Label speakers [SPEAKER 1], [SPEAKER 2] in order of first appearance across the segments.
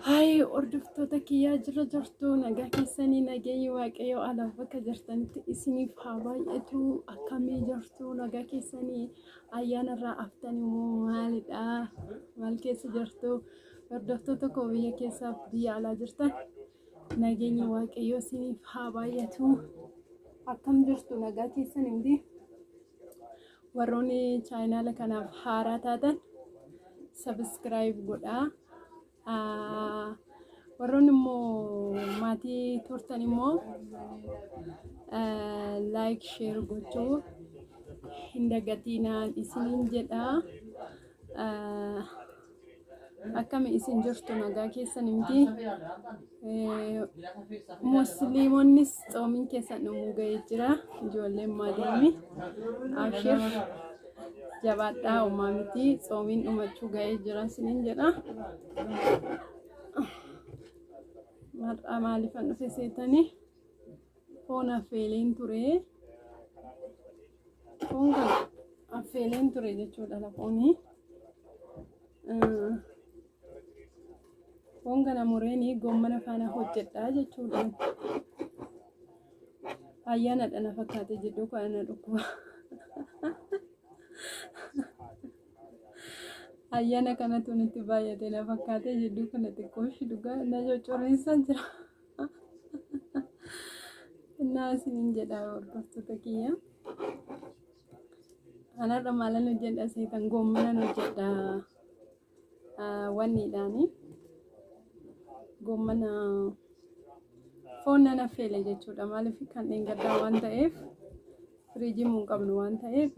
[SPEAKER 1] Hayi hordoftoota kiyyaa jira jirtu nagaa keessanii nageenyi waaqayyoo alaaf bakka jirtanitti isiniif haa baay'atu akkamii jirtu nagaa keessanii ayyaana irraa aftan immoo maalidha maal keessa jirtu hordoftoota koo biyya keessaaf biyya alaa jirtan nageenyi waaqayyoo isiniif haa baay'atu akkam jirtu nagaa keessan miti warroonni chaayinaala kanaaf haaraa taatan sabiskiraayib godhaa. Warroonni immoo maatii turtan immoo laayik sheer gochuu hin dagatinaan isiniin jedha. Akkami isin jirtu nagaa keessan miti. Musliimonnis tsoomiin keessan dhumuu ga'ee jira. Ijoolleen maadaami. Abshir jabaadhaa homaa miti tsoomiin dhumachuu ga'ee jira isiniin jedha. Har'a maaliifan dhufe seetanii foon affeeleen ture. Foon kana affeeleen ture jechuudha lafoonii. Foon kana mureenii goommana faana hojjedha jechuudha. Ayyaanadha na fakkaate jidduu kana na dhukkuba. Ayyaana kanatu nutti baay'ate na fakkaate jidduu kana xiqqoo ishii dhugaa na coccoriisaa jira. Innaa isiniin jedha hordoftoota kiyya. Anarra maalan hojjedha seetan goommanan hojjedha wanniidhaani. Goommana foon nan affeele jechuudha. Maaliif kan dheengaddaa waan ta'eef firiijii mun qabnu waan ta'eef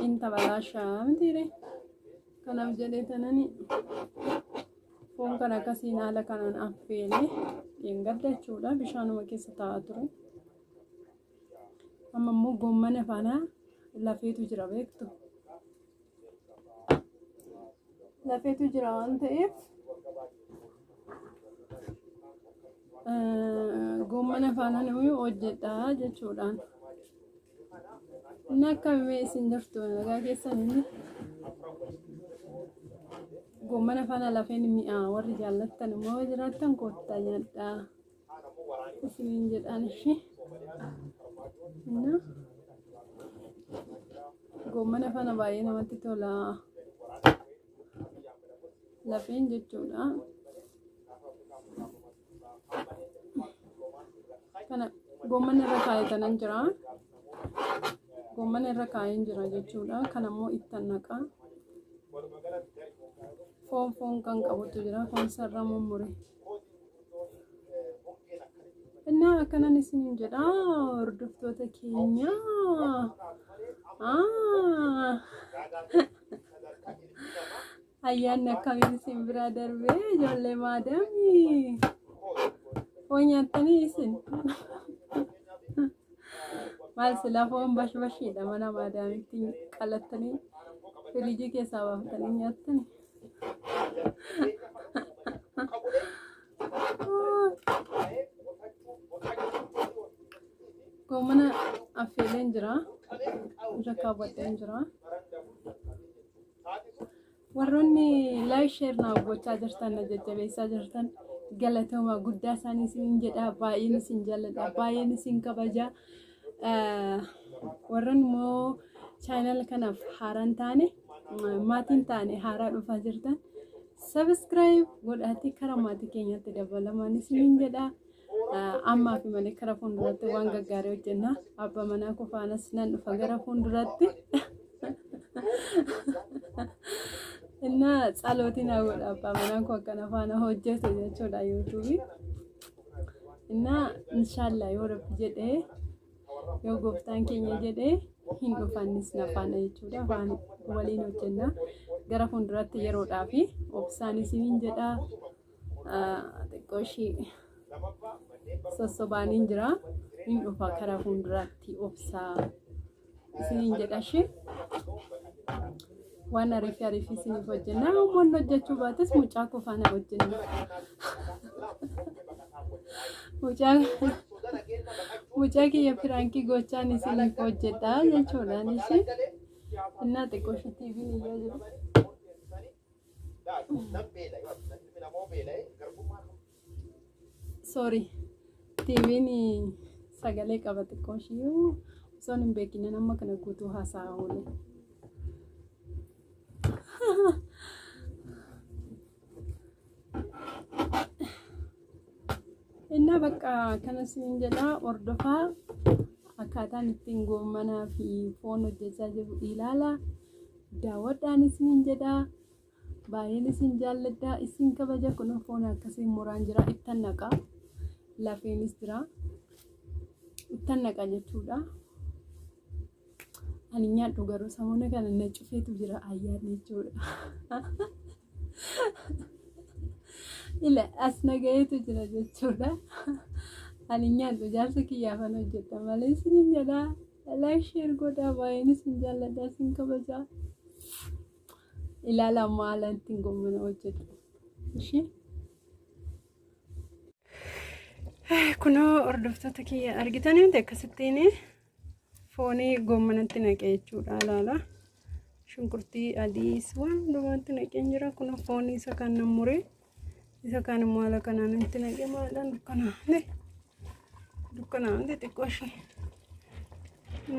[SPEAKER 1] in tabalaashaa mitiire. Kanaaf jedhee tanani foon kana akkasiin haala kanaan affeele dheengadda jechuudha. Bishaanuma keessa taa'aa ture. Amma immoo goommana faana lafeetu jira beektu. Lafeetu jira waan ta'eef goommana faana nuyi hojjedha jechuudhaan. Inni akkamii isin jirtu nagaa keessan inni goommana faana lafeen mi'a warri jaallattan immoo jiraattan koottaa nyaadhaa. Isiniin jedhaan ishee. Inna goommana faana baay'ee namatti tola. Lafeen jechuudha. Kana goommana irra kaayatanan jira. Goommana irra kaayeen jira jechuudha. Kana immoo ittan naqa. Foon foon kan qabutu jira. Foon sarara mummure. Innaa akkanan isiniin jedha hordoftoota keenya. Ayyaanni akkamiin isin biraa darbee ijoollee maadaamii. Foon nyaattanii isin. Maal silaa foon bashbashiidha mana maadaamitti qalattanii firiijii keessaa baaftanii nyaattanii. Goomana affeeleen jira. Irra kaawwadheen jira. Warroonni laayik sheer naaf gochaa jirtan na jajjabeessaa jirtan galatooma guddaa isaanii isiniin jedha baay'een isin jaalladha baay'een isin kabaja. Warroonni immoo chaanala kanaaf haaraan taane maatiin taane haaraa dhufaa jirtan sabiskiraayib godhaatii karaa maatii keenyaatti dabalamaan isiniin jedha. Ammaa fi malee karaa fuulduratti waan gaggaarii hojjenna. Abbaa manaa koo faanas nan dhufa gara fuulduratti. Innaa tsalootii naa godha abbaa manaa koo akkana faana hojjetu jechuudha yuutuubii. Innaa inshaallah yoo rabbi jedhee yoo gooftaan keenya jedhee hin dhufannis na faana jechuudha. Afaan waliin hojjenna. Gara fuulduratti yeroodhaa fi obsaan isiniin jedha. Xiqqoo ishii sossobaaniin jira. Hin dhufa karaa fuulduraatti obsaa isiniin jedha ishee. Waan ariifii ariifii isiniif hojjenna. Uummanni hojjechuu baates mucaa koo faana hojjenna. Mucaa mucaa kiyya piraankii gochaan isiniif hojjedha jechuudhaan ishee. Innaa xiqqoo ishee TV'n iyyaa jiru. Sorry. TV'n sagalee qaba xiqqoo ishii osoo hin beekin amma kana guutuu haasa'aa oole. Innaa bakka kana siin jedha, hordofaa, akkaataan ittiin goommanaa fi foon hojjechaa jiru ilaala. Daawwadhaan isiniin jedha. Baay'een isin jaalladha. Isin kabaja. Kun foon akkasiin muraan jira. Ittan naqa. Lafeenis jira. Ittan naqa jechuudha. Ani nyaadhu garuu samoona kana na cufeetu jira ayyaanni jechuudha. Ila as nagayeetu jira jechuudha. Ani nyaadhu, jaarsa kiyyaafan hojjedha malee isiniin jedha. Like, share godhaa, baay'een isin jaalladha, isin kabajaa. Ilaala maala ittiin gommana hojjedhu. Ishee. Kunoo hordoftoota kiyya, argitanii miti? Akkasittiin foonii goommanatti naqee jechuudha, ilaala. Shunkurtii adiis waan hundumaatti naqeen jira. Kunoo foonii isa kan nan muree, isa kaan immoo haala kanaan itti naqee. Maadhaan dukkanaa'e dukkanaa'e xiqqoo ishee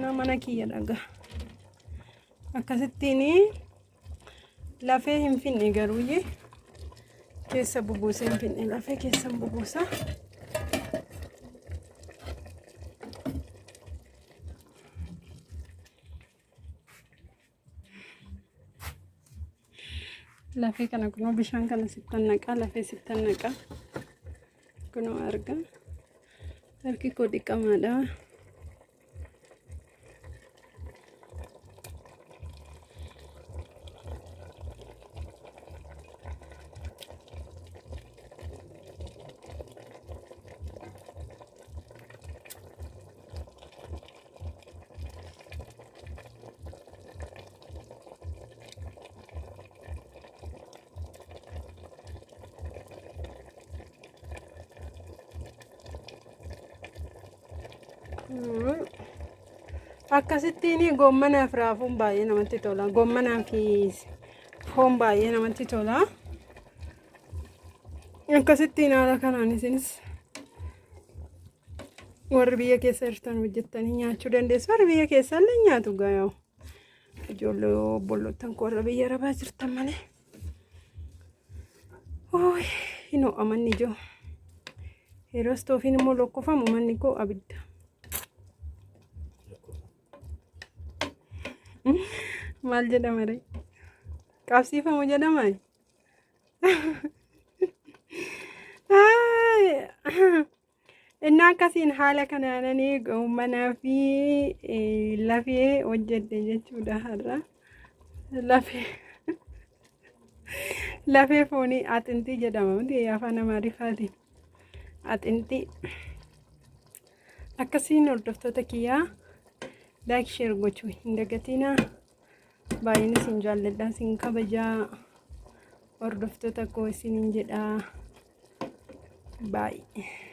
[SPEAKER 1] na mana kiyya dhagaa. Akkasittiin lafee hin finne garuuyyee keessa bubuusee hin finne, lafee keessan bubuusa. Lafee kana kunoo bishaan kana sittan naqaa, lafee sittan naqaa. Kunoo arga. Harki koo dhiqamaadha. Akkasittiin goommanaaf raafuun baay'ee namatti tola. Goommanaa fi foon baay'ee namatti tola. Akkasittiin haala kanaan isinis warri biyya keessa jirtan hojjettanii nyaachuu dandeessu. Warri biyya keessa illee nyaatu gaa'u. Ijoollee obboloottan koo warra biyya arabaa jirtan malee. Hin ho'a manni ijoo. Yeroo istoofiin immoo lokkofamu manni koo abidda. Maal jedhama ree? Qabsiifamu jedhama? Inni akkasiin haala kanaananii manaa fi lafee hojjedhe jechuudha har'a. Lafee foonii axintii jedhama miti afaan Amaariffaatiin. Axintii. Akkasiin hordoftoota kiyyaa, like, share gochuu hin dagatinaa. Baay'een isin jaalladha, isin kabajaa, hordoftoota koo isiniin jedha. Baay'ee.